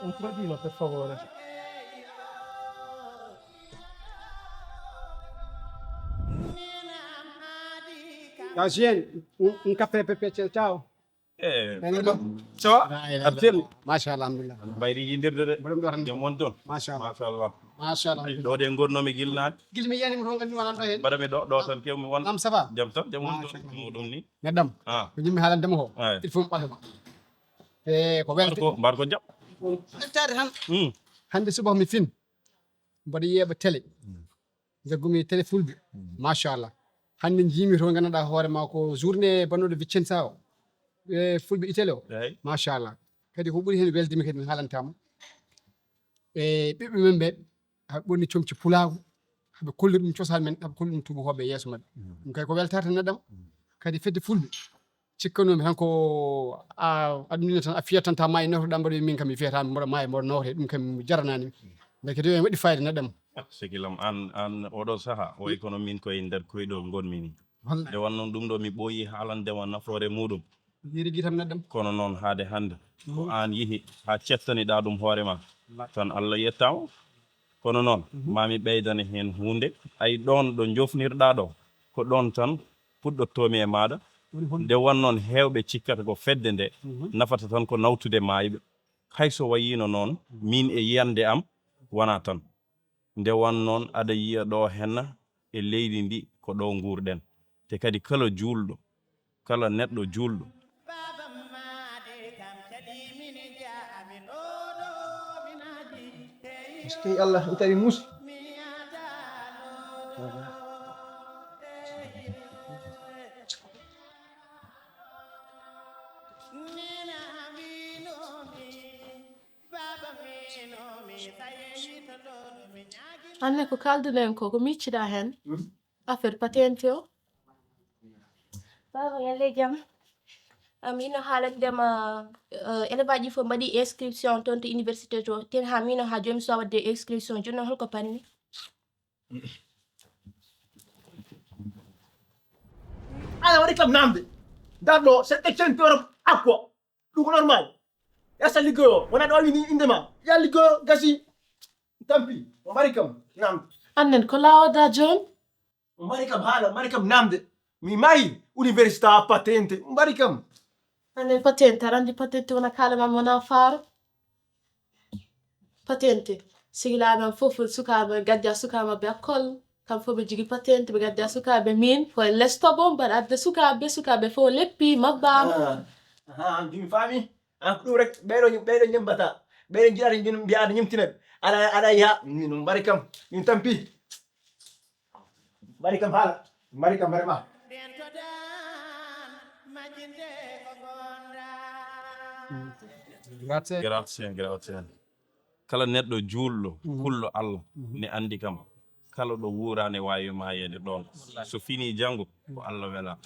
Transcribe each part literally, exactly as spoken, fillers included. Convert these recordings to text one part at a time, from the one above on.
Un crodino, per favore. Ciao, Jean. Un, un caffè per piacere, ciao. Eh, ça va? Abtel. Machallah, alhamdulillah. Mbayri yindirde de. Mboɗo ɗo tan. Jam won toon. Machallah. Machallah. Machallah. Ɗo de ngonnomi gilnaade. Gila mi yiyani mo toon, nganndu wonanɗo heen. Mbaɗa mi ɗo, ɗo tan kewmi won. Am, ça va? Jam tan, jam won toon. Machallah. Ɗum ɗum ni. Neɗɗam. Ah. Ko yimmi haalande mo ko. Eh. Il faut mi ɓadama. Eh, ko welde. Mbar ko, mbar ko jam. Weltaade tan. Hmm. Hannde subaka mi fin. Mboɗo yeeɓa télé. Njaggumi télé fulɓe. Machallah. Hannde njiimi to ngannduɗaa hoore ma ko journée bannoɗo Vicenza o. E fulɓe Italie o. Eey. Machallah. Kadi ko ɓuri heen welde mi kadi mi haalantama. E ɓiɓɓe men ɓe, haɓe ɓorni comci pulaagu, haɓe kolli ɗum cosaan men, haɓe kolli ɗum tuubakooɓe e yeeso maɓɓe. Ɗum kay ko weltaare tan neɗɗam. Kadi fedde fulɓe, cikkanomi tan ko a, aɗa nuna tan a fiyat tan ta maayi nawtoɗa mbaɗa min kam mi fiyata mbaɗa maayi mbaɗa nawte ɗum kam mi jaranani mi. Ndeke de en waɗi fayida neɗɗam. Sekilam an, an oɗo saha, o wayi kono min koye nder koyɗol ngonmi ni. Wallay. Nde wonnoon ɗum ɗo mi ɓooyi haalande ma nafoore muɗum. Yiri gitam neɗɗam. Kono noon haade hannde, ko an yihi haa cettaniɗa ɗum hoore ma. Tan Allah yettama. Kono noon, ma mi ɓeydane heen huunde. Ay ɗoon ɗo njofnirɗa ɗo, ko ɗoon tan puɗɗottoomi e maaɗa. Woni honɗum? Nde wonnoon heewɓe cikkata ko fedde nde nafata tan ko nawtude maayɓe. Hay so wayiino noon, miin e yiyannde am wonaa tan. Nde wonnoon aɗa yiya ɗo henna e leydi ndi ko ɗo nguurɗen. Te kadi kala juulɗo, kala neɗɗo juulɗo. Eskey Allah, mi tawi muusi. Anne ko kalduɗen ko, ko micciɗa hen? Affaire patente o. Baba, yalle jam. Amino haalandema, uh, élève aji fof mbaɗi inscription toon to université to. Ten ha mino ha jooni so wadde inscription. Jooni noon holko panni? Ala waɗi kam namde. Darɗo seɗɗa centi euro akko. Ɗum ko normal. Yasa liggoyo wona ɗo wini inde ma. Ya liggoyo gasi. Tampi. O mari kam namde. Annen ko lawoda jooni? O mari kam haala, mari kam namde. Mi mayi université patente. Mari kam. Annen patente, aɗa anndi patente wona kaala ma wona faaro. Patente. Sehilaaɓe am fof, sukaaɓe, gaddi a sukaaɓe maɓɓe école. Kam fof ɓe jogii patente, ɓe gaddi a sukaaɓe. Miin, ko e lesto boom, mbaɗa adda sukaaɓe, sukaaɓe fof leppi, mabbaama. Ah, ah, mi faami. Ah, ko ɗum rek, ɓeɗo, ɓeɗo ñembata. Ɓeɗo jiɗata ñun mbiya aɗa ñemtina ɓe. Aɗa, aɗa yiya, min ɗum mbaɗi kam, min tampi. Mbaɗi kam haala, mbaɗi kam vraiment. Grazie. Grazie, grazie. Kala neɗɗo juulɗo, kulɗo Allah, ne anndi kam. Kala ɗo wuura ne waawi maayeede ɗoon. So finii janngo, ko Allah wela.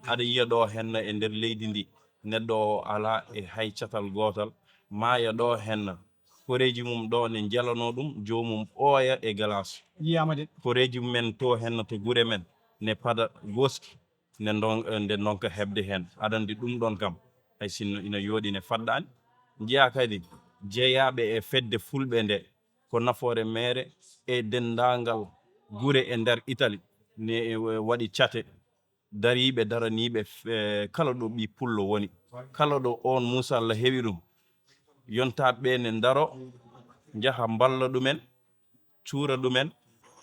Aɗa yiya ɗo henna e nder leydi ndi, neɗɗo o alaa e hay catal gootal, maaya ɗo henna. Koreeji mum ɗo ne njelanoo ɗum, joomum ɓooya e galaas. Yiyaama de. Koreeji men to henna to gure men, ne pada gooski. Nde ndon, nde ndonka heɓde heen. Aɗa anndi ɗum ɗon kam, hay sinno ina yooɗi ne faɗɗaani. Njiyaa kadi jeyaaɓe e fedde fulɓe nde, ko nafoore meere e denndaangal gure e nder Itali, ne waɗi cate dariiɓe, daraniiɓe kala ɗo ɓii pullo woni, kala ɗo oon Muusa Alla heɓi ɗum. Yontaaɓe ɓee ne ndaro, njaha mballa ɗumen, cuura ɗumen,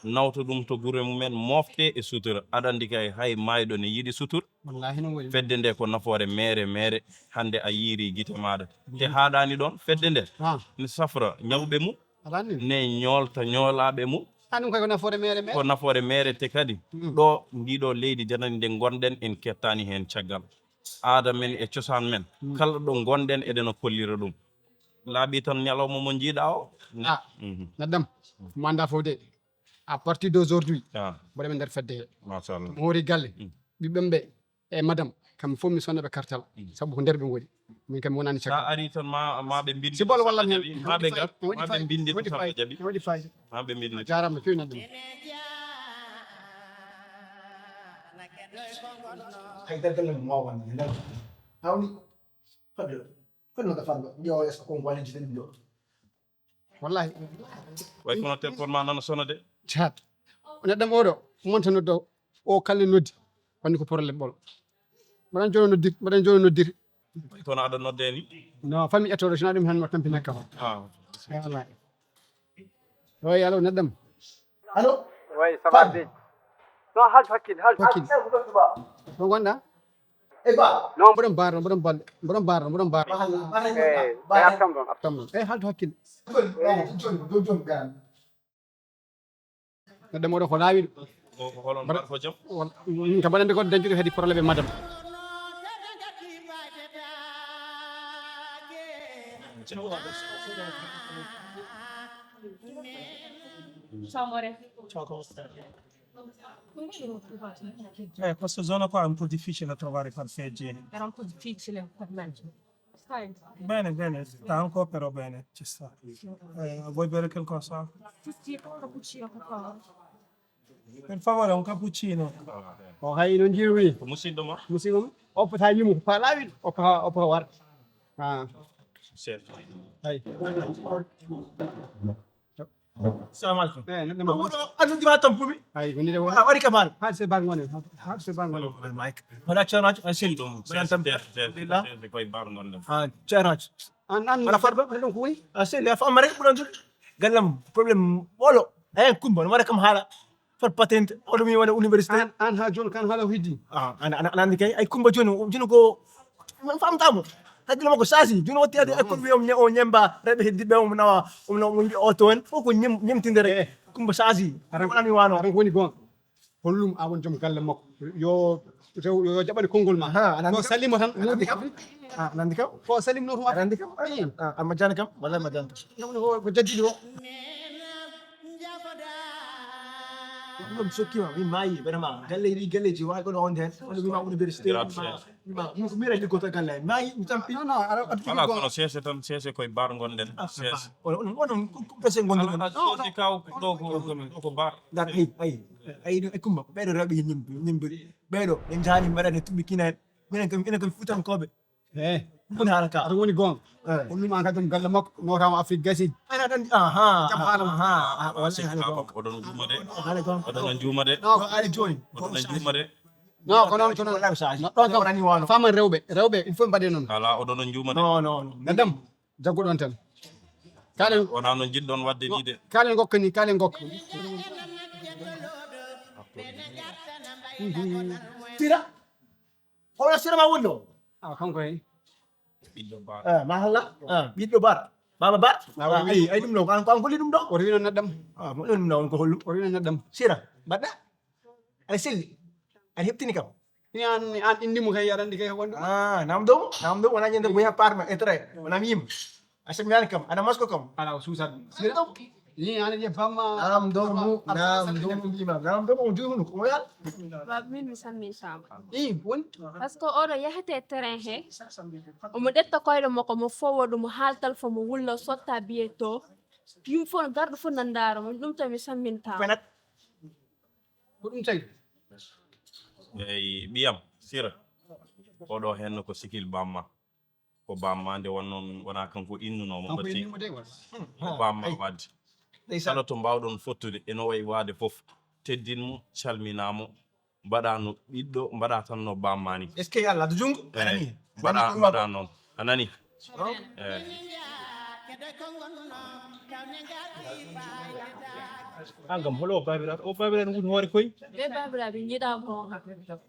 nawta ɗum to gure mumen, moofte e sutura. Aɗa anndi kay hay maayɗo ne yiɗi sutura. Wallaahi no waɗi. Fedde nde ko nafoore meere meere, hannde a yiiri gite maaɗa. Te haaɗaani ɗoon, fedde nde ne safra ñawɓe mum, ne ñoolta ñoolaaɓe mum. Ɗum kay ko nafoore meere meere. Ko nafoore meere te kadi ɗo ndiɗo leydi janani nde ngonɗen en kettaani heen caggal. Aada men e cosaan men, kala ɗo ngonɗen eɗen kollira ɗum. Laaɓi tan ñalawma mo njiiɗa o. Ah, neɗɗam, manda fof de. À partir d'aujourd'hui, mboɗo men nder fedde he. Machallah. Mo hoori galle, ɓiɓɓe ɓe e madame, kamɓe fof mi sonnaɓe kartal, sabu ko nder ɓe ngoni. Min kam mi wonani caggal. Sa ari tan ma, ma ɓe mbindi. Si bol wallan hen. Ma ɓe ngar, ma ɓe mbindi to samɓe jaɓi. Waɗi fayida. Ma ɓe mbindi. Jarama fewi nan ɗum. Hay daggal mo wawan ne nder. Hawni. Fadde. Fadde no ka fadde. Yo est-ce que on waliji tan do. Wallahi. Way kono téléphone ma nana sona de. Chat. Neɗɗam oɗo monta noddo o kalle noddi. Wandi ko problème ɓolo. Mbaɗan jono noddir, mbaɗan jono noddir. Way kono aɗa nodde ni. No famille etoɗo sina ɗum hen mo tampinakka. Ah. Wallahi. Oy alo neɗɗam. Allo? Oui, ça va, Big. Non, haltu hakkille, haltu. Hakkille. Ko gonɗa? E ba? Non, Mboɗon barno, mboɗon balle, mboɗon barno, mboɗon barno. Bahal, bahal, eh, bahal. Tam ɗon. Tammo. E haltu hakkille. Joni, joni, joni, joni. Neɗɗam oɗo ko laawiɗo. Ko ko holon mbar ko jam. Min kam mbaɗande ko dañcuɗo kadi probléme e madam. Ciao, amore. Eh, questa zona qua è un po' difficile da trovare parcheggi. Era un po' difficile per me. Sai, Bene, bene, sta ancora però bene, ci sta. Eh, vuoi bere qualcosa? Tutti un cappuccino, per favore. Per favore, un cappuccino. O hay no jirwi. Ko musidɗo ma. Musidɗo o pota yimo ko laawiɗo o pota o pota war. Ah. Chef. Hay. Salamu aleykum. Eh neɗɗo ma. Anndudi ma tampumi. Hay ko ni de wona. A waɗi ka baal. Har se bar ngone. Har se bar ngone. Mike. Wala ceerno a selli ɗum. Chef, chef, chef, chef, koye bar gonɗen. Ah, ceerno. An an Wala farba. Ɗum ko woni. A selli a famma rek ɓuran ɗum. Gallam problème wolo. Eyen kumba no waɗa kam haala. Fat patente oɗo mi waɗa université. An an ha joni kan hala hiddi. Ah, ana ana ana andi kay ay kumba joni joni ko famtamo. Hakkille makko sasi joni watti ade école wi om ñe- o ñemba rewɓe heddiɓe omo nawa omo nawa omo wiya oto en fof ko ñem- ñemtinde rek. Kumba sasi. Wonani wano. Aran ko woni gonga. Hollum a won joom galle makko. Yo rew yo jaɓani konngol ma. Ha, aɗa anndi Ko kam. Salima tan. Aɗa anndi kam. Ah, aɗa anndi kam. Ko Salim no tuma. Aɗa anndi kam. Ah, amma jani kam wallay ma janta. Ko jaddiɗo. Ɗum sokkima min maayi vraiment galle ɗi galleji wawi kono on hen on wima université. Wima wima ko mira liggota galle maayi mi tampi. Non non aɗa aɗa Voilà kono sese tan sese koye bar gonɗen. Sese. Onon onon ko pese gonduɗon. Ala sosi kaw ɗo ko ɗo ko bar. Ngar ay ay ay ɗum e kumba ko ɓeɗo rewɓe ñimbi ñimbi ɓeɗo ɓe jani mbaɗani tumbi kina en minen kam enen kam futankoɓe. Eh. Ɗum haala ka. Aɗa woni gonga. Eh. Hollum an kadi joom galle makko notama Afrique gasi. Aɗa ɗan aha. Jam haala ma. Aha. Wallay haala gonga. Oɗon juuma de. Haala gonga. Oɗon juuma de. Ko haali joni. Oɗon juuma de. Non ko noon ko noon. Wallay ko saji. No ɗon kam Wonani wano. Faman rewɓe rewɓe il faut mbaɗe noon. Ala oɗon juuma de. Non non non. Neɗɗam jagguɗon tan. Kalen Wona no jiɗɗon wadde ni de. kalen gokka ni kalen gokka. Tira. Hono sira ma wonno. A kanko hen. Ɓiɗɗo bar. Ah, mahalla. Ah, ɓiɗɗo bar. Baba bar. Ah, oui, oui. Ay ay ɗum ɗo ko an ko an golli ɗum ɗo. Oto wino neɗɗam. Ah, mo ɗum ɗo on ko hollum. Oto wino neɗɗam. Sira. Baɗɗa. Aɗa selli. Aɗa heptini kam. Ni an ni an indi mo kay aɗa andi kay ko wonɗo. Ah, nam ɗum nam ɗum wona ñande goya parma e tray wona mi yim. A semnani kam aɗa masko kam. Ala o suusat. Sira ɗum. Ni an je bamma. Nam ɗum nam ɗum mbima nam ɗum on jogi ko moyal. Ba min mi sammin sama. I woni. Parce que oɗo yahete terrain he. Omo ɗetta koyɗo makko mo fowoɗo mo haaltal fo mo wulla sotta biye to. Yum fo garɗo fo nandaro mo ɗum tan mi samminta. Fenat. Ko ɗum tawi. Eyi ɓiyam sira. Oɗo henno ko sikil bamma. Ko bamma nde wonnoon wona kanko innuno mo Kanko batti. Innimo de wala. Ko bamma wadde. Ndeysaan. Kala to mbawɗon fottude eno wayi waade fof. Teddin mo calmina mo. Mbaɗa no ɓiɗɗo mbaɗa tan no bamma ni. Est-ce que yalla do jungo? Eyi mbaɗa mbaɗa noon a nani. Eyi. An kam holo o babiraɗo o babiraɗo woni hoore koye. Ɓe babiraɓe jiiɗa gonga.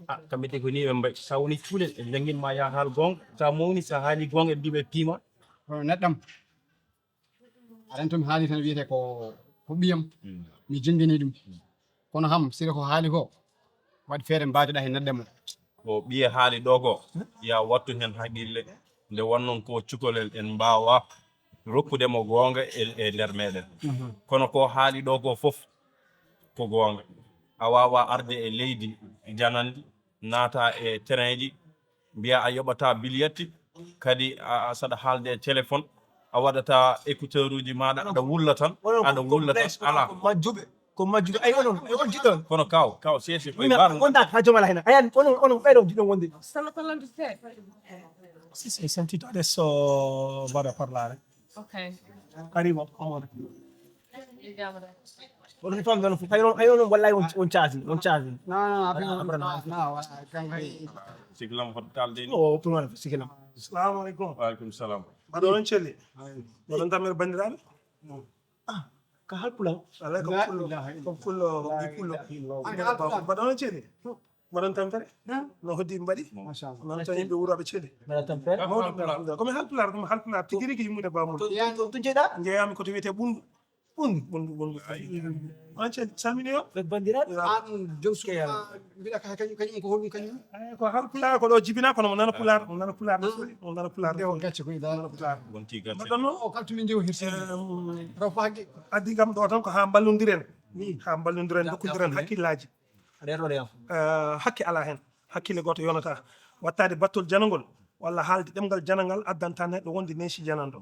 A kamɓe de ko ni ɓe mbaɗi sa woni cuuɗel ɓe jangguin ma ya haal gonga sa mawni sa haali gonga ɓe mbiɓe piima. Kono neɗɗam aɗan to mi haali tan wiyete ko ko ɓiyam. Mi jingini ɗum. Kono ham sira ko haali ko waɗi feere mbajoɗa hen neɗɗam o. Ko ɓiye haali ɗo ko ya wattu hen haqille nde wonnon ko cukalel en mbawa rokkude mo gonga e e nder meɗen. Kono ko haali ɗo ko fof ko gonga. A wawa arde e leydi janandi naata e train ji mbiya a yoɓata biliyatti kadi a- a- saɗa haalde e téléphone a waɗata écouteur uji maɗa aɗa wulla tan aɗa wulla tan ala. Majjuɓe ko majjuɓe ay onon e on jiɗon. Kono kaw kaw sese koye Mina bar wonda ha jomala hena ayan onon onon ɓeɗo jiɗon wonde. Sallallahu alaihi wasallam. Sì, sì, sentito adesso vado a parlare. Ok. Arrivo, amore. Oɗon famde on fof, hay on, hay on, wallahi on, on caasi, on caasi. Non, non, après, non, non, non, voilà, quand même. Sigilam hoto kalde ni. O pour man sigilam. Assalamu alaikum. Wa alaikum salam. Mbaɗon on celli. Mbaɗon tamere bandiraɓe. Ah, ka halpula. Alay ko pullo. Ko pullo, ko pullo. Mbaɗon on celli. Mbaɗon tampere? No hoddi mbaɗi? Machallah. Non tan yimɓe wuro aɓe celi. Mbaɗa tampere? Mawɗo, alhamdulillah. Komi halpulaar, komi halpulaar tigi rigi yummude bamum. To jeeɗa? Njeeyami ko to wiyetee Ɓunndu. Ɓunndu? Ɓunndu, Ɓunndu. On celi, salmini o? Ɓe banndiraaɓe? An joom suudu ma, mbiɗa ka kañum, kañum ko honɗum kañum? Eyi, ko halpulaar, ko ɗo jibina, kono mo nana pulaar, mo nana pulaar no feewi, mo nana pulaar no feewi. Ndewo gacce koye dal. Mo nana pulaar. Wonti gacce. Mbaɗɗon noon? O kaltumi ndewo hirsi. Ehm, Raw fahaji. Addi kam ɗo tan ko haa mballondiren. Haa mballondiren, ndokkondiren hakkillaaji. Aɗa heɗoo de, yam. Eh, hakke alaa heen. Hakkille gooto yonataa. Waɗtaade battol janangol walla haalde ɗemngal janangal addantaa neɗɗo wonde neesi jananɗo.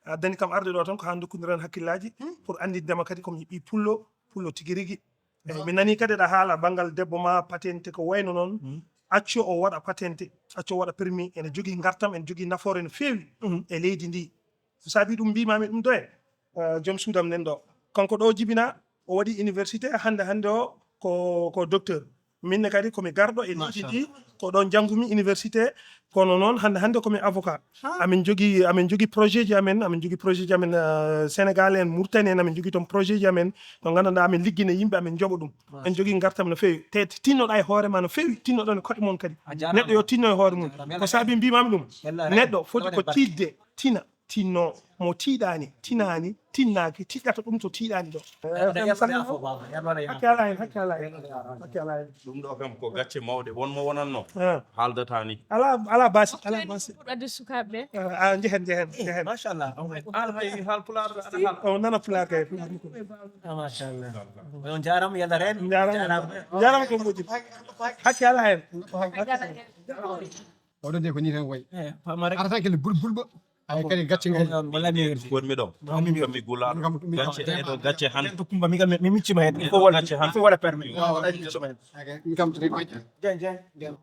Addani kam arde ɗo tan ko haa ndokkondiren hakkillaaji pour anndindema kadi ko mi ɓii pullo, pullo tigi rigi. Eh, mi nanii kadi aɗa haala banngal debbo ma patente ko wayno noon. Accu o waɗa patente, accu o waɗa permis, ene jogii ngartam, ene jogii nafoore no feewi e leydi ndi. Ko saabii ɗum mbimami ɗum ɗo e, eh, joom suudam nen ɗo. Kanko ɗo jibina, o waɗi université, hannde hannde o ko, ko docteur. Min ne kadi komi garɗo e leydi ndi, ko ɗon njanngumi université, kono noon hannde hannde komi avocat. Amin jogii, amin jogii projet ji amen, amin jogii projet ji amen, eh, Sénégal en, Mauritanie en, amin jogii toon projet ji amen, ɗo nganndanɗaa amin liggina yimɓe, amin njoɓa ɗum. En jogii ngartam no feewi. Te tinnoɗaa e hoore ma no feewi, tinnoɗon e koɗe mon kadi. Neɗɗo yo tinno e hoore mum. Ko saabii mbimami ɗum. Neɗɗo foti ko tiiɗde, tina, tinno. Mo tiiɗaani, tinaani, tinnaaki, tiɗɗata ɗum to tiiɗaani ɗo. Hakke alaa heen, hakke alaa heen. Hakke alaa heen. Ɗum ɗo kam ko gacce mawɗe. Won mo wonatno. Ah. Haaldata ni. Alaa, alaa baasi, alaa baasi. Pour adde sukaaɓe ɓe. Ah, ah, njehen, njehen, njehen. Machallah. An hay haalpulaar aɗa haala. O nana pulaar kay, pulaar ni ko. Ah, machallah. On jaaraama, yalla reen. Jaaraama. Jaaraama. Jaaraama ko moƴƴi. Hakke alaa heen. Oɗo de ko ni tan wayi. Eh, pamare. Arata kele bul-, bulba. Ay, kadi gacce ngal. Wala mi yeri. Wonmi ɗo. Wonmi mi. Komi gulaaɗo. Gacce, eɗo gacce han. To Kumba mi kam mi miccima hen. Eɗo gacce han. Fo wala permis. Wala miccima hen. Min kam to koy. Jen, jen, jen.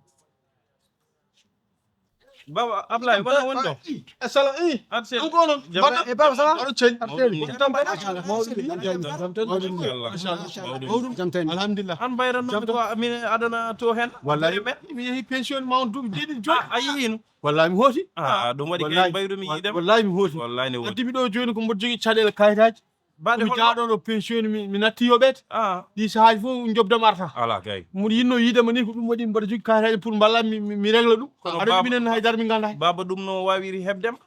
Baba Ablaye, wona woni ɗo? Assalamu alaikum. Arsel. An ko onon? Jam tan. E baba, ça va? Aɗo ceni? Mawɗum ni. Jam tan. Mawɗum ni. Jam tan. Alhamdulillah. An mbayran noon ko min adana to hen. Wallahi. Mi yehi pension ma on duuɓi jeeɗiɗi jooni. Ah, a yehi no? Wallahi mi hooti. Ah, ɗum waɗi kay mbayru mi yiɗem. Wallahi mi hooti. Wallahi ne woodi. Addi mi ɗo jooni ko mboɗo jogii caɗeele kayitaaji. Baɗe mi hol jaaɗo ɗo pension mi, mi natti yoɓeede. Ah. Ɗi sahaaji fof njobdam arta. Ala kay. Mboɗo yinno yiide ma ni ko ɗum waɗi mboɗo jogii kayitaaji pour mballa mi, mi, mi régla ɗum. Kono aɗa baba, minen haydara min nganndaa. Baba ɗum no wawiri heɓdema.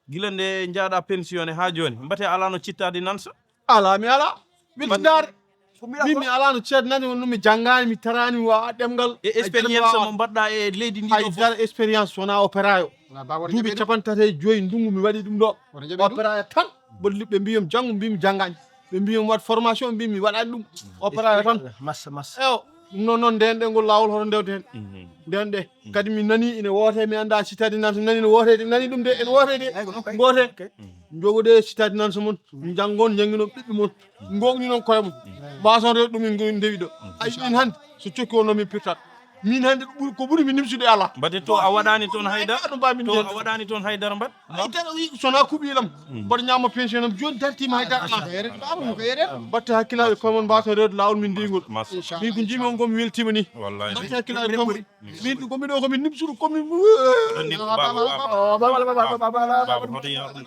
Gila nde njaaɗa pension haa jooni, mbate alaa no cittaade nan so? Alaa, mi alaa. Weltinaare. Min, mi alaa no ceednani, wonno mi janngaani, mi taraani, mi waawaa ɗemngal. E expérience mo mbaɗɗa e leydi ndi ɗo fof? Haydara expérience, wonaa opéra yo. Duuɓi capanɗe tati e joyi ndunngu mi waɗi ɗum ɗo. Opéra yo tan. Mboɗo liɓɓe mbiyomi janngu, mbimi janngaani. Ɓe mbiyomi waɗ formation, mbimi mi waɗaani ɗum. Opéra yo tan. Massa, massa. Eyo, ɗum noon, noon ndeen ɗe ngol laawol hoto ndewte heen. Ndeen ɗe. Kadi mi nani ina woote, mi anndaa si tadi nan so nani no woote, nani ɗum de, ene woote de. Goote. Njogoɗe si tadi nan so mon, njanngon, njannginon ɓiɓɓe mon. Ngoogni noon koye mon. Mbason rewde ɗum en ndewi ɗo. Ay, min hannde, so cokki wonno min pirtat. Min hannde ko ɓuri, ko ɓuri mi nimsude alaa. Mbaɗe to a waɗaani toon haydara? Ay, ɗum mbaɗ min to a waɗaani toon haydara mbaɗ? Ay, tan o wi, so wonaa kuuɓi lam. Mboɗo ñaama pension am, jooni dartiima haydara alaa. Mbaɗte hakkilaaɓe koye mon, mbason rewde laawol min ndeyngol. Min ko njiimi on ko mi weltiima ni. Wallahi. Mbaɗte hakkilaaɓe koye mon. Min ko mi ɗo ko mi nimsuɗo ko mi. Ɗon ni ko baaba, baaba. Baaba, hoto yaa ɗum.